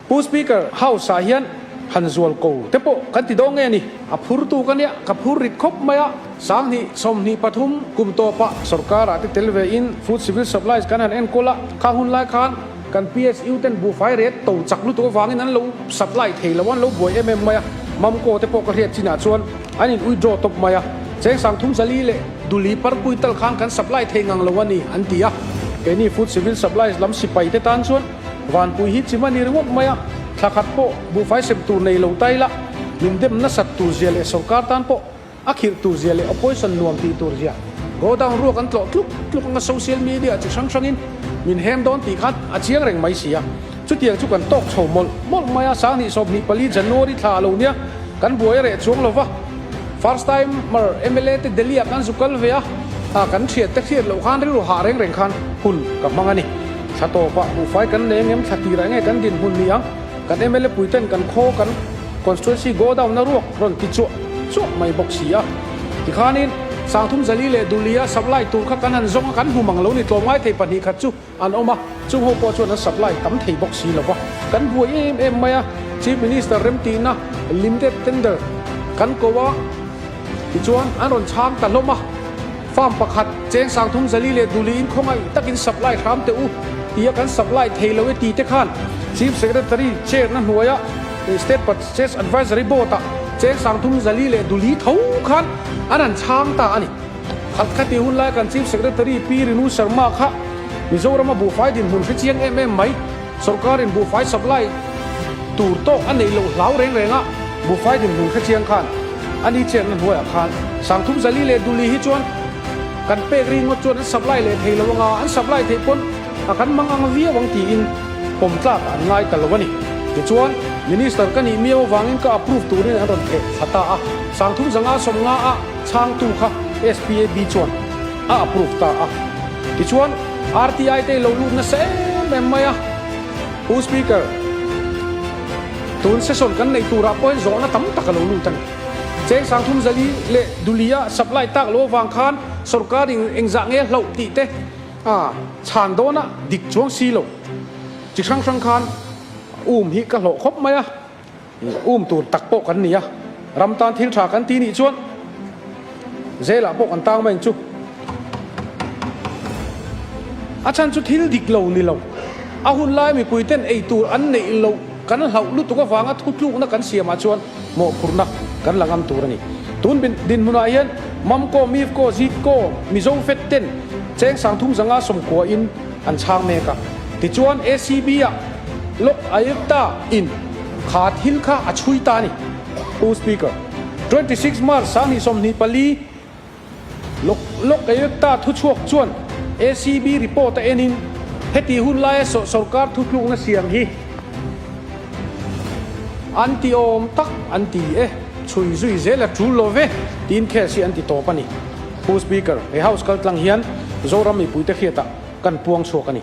Pu Speaker, House ah hian han zual ko te pawh kan ti dawn nge ni? A phurtu ka nia, ka phur rit khawp mai a. 2023 kum tawpah sorkar ah te tel ve in Food Civil Supplies kan han enkawl a, khang hun lai khan kan PSU ten buhfai ret to chak lutuk avangin an lo supply thei lo a, an lo buai em em mai a. Mamco te pawh ka hriat chinah chuan an in withdraw tawp mai a, cheng 30 zali leh duli parpui tal khan kan supply thei ngang lo a ni an ti a. Keini Food Civil Supplies lam sipai te tan chuan Vanpui hi chim a ni ringawt mai a, thla khat pawh buhfai sem tur nei lo ta ila, min dem nasat tur zia leh sorkar tan pawh a khirh tur zia leh opposition nuam tih tur zia godown ruak an tlawh tluk tluk anga social media chi hrang hrangin min hem dawn tih khan a chiang reng mai si a. Chutiang chu kan tawk chho mawlh mawlh mai a, 2024 January thla a lo nia, kan buai a reh chuang lo va, first timer mla te Delhi ah kan zu kal ve a, kan thian te hriat loh khan rilru hah reng reng khan hun ka hmang a ni. Thla tawpah buhfai kan nei angem thla tirah nge kan dinhmun ni ang? Kan mla puiten kan khaw kan constituency godown na ruak rawn ti chuah chuah mai bawk si a. Tikhanin 3000 zali leh Dulia supply tur kha kan han zawng a, kan hmu mang lo ni tlawmngai thei 2 khat chu an awm a, chung ho pawh chuan an supply tam thei bawk si lo va. Kan buai em em mai a, Chief Minister remtihna limited tender kan ko a, tichuan an rawn chhang ta hlawm a. Farm pakhat, cheng 3000 zali leh Duliin khawngaih takin supply hram teh u tia kan supply thei lo e ti te khan Chief Secretary chair na hnuaia State Purchase Advisory Board ah cheng 3000 zali leh Duli tho khan an han chhang ta a ni. Khat khati hun lai kan Chief Secretary Pi Rinu Sharma kha Mizorama buhfai dinhmun hre chiang em em mai. Sorkarin buhfai supply tur tawk a neih loh hlau reng reng a, buhfai dinhmun hre chiang khan a ni chenna hnuaiah khan 3000 zali leh Duli hi chuan kan pek ri ngawt chuan an supply leh thei lo anga, an supply theih pawn a kan mang ang viau ang tiin pawm tlak an ngai ta lo a ni. Tichuan, Minister ka nih miau avangin ka approve turin an rawn theh thla ta a, 30 zanga 50 a chhangtu kha SPAB chuan a approve ta a. Tichuan, RTI te lo lut nasa em em mai a, Pu Speaker, tun session kan neih turah pawhin zawhna tam tak a lo lut a ni. Cheng 3000 zali leh Dulia supply tak lo avang khan sorkar in engzah nge hlauh tih te a chhan dawn a dik chuang si lo. Chi hrang hrang khan um hi ka hlawh khawp mai a, um tur tak pawh kan ni a, ram tan thil tha kan ti nih chuan zelah pawh kan tang mai ang chu. A chhan chu thil dik lo ni lo, a hun lai mipui ten ei tur an neih loh kan hlauh lutuk avanga thutlukna kan siamah chuan mawhphurhna kan la ngam tur a ni. Tun dinhmunah hian Mamco, Mifco, Zitco, Mizo Fed ten cheng 3000 zanga 90 in an chhang mek a. Tichuan ACB ah Lok Ayukta in kha thil kha a chhui ta a ni. Pu Speaker, 26 March 2024, Lok Lok Ayukta thuchhuak chuan ACB report a enin heti hun laia sorkar thutlukna siam hi an ti awm tak an ti e, chhui zui zel a tul lo ve tiin case hi an ti tawp a ni. Pu Speaker, he House kaltlang hian Zoram mipuite hriatah kan puang chhuak a ni.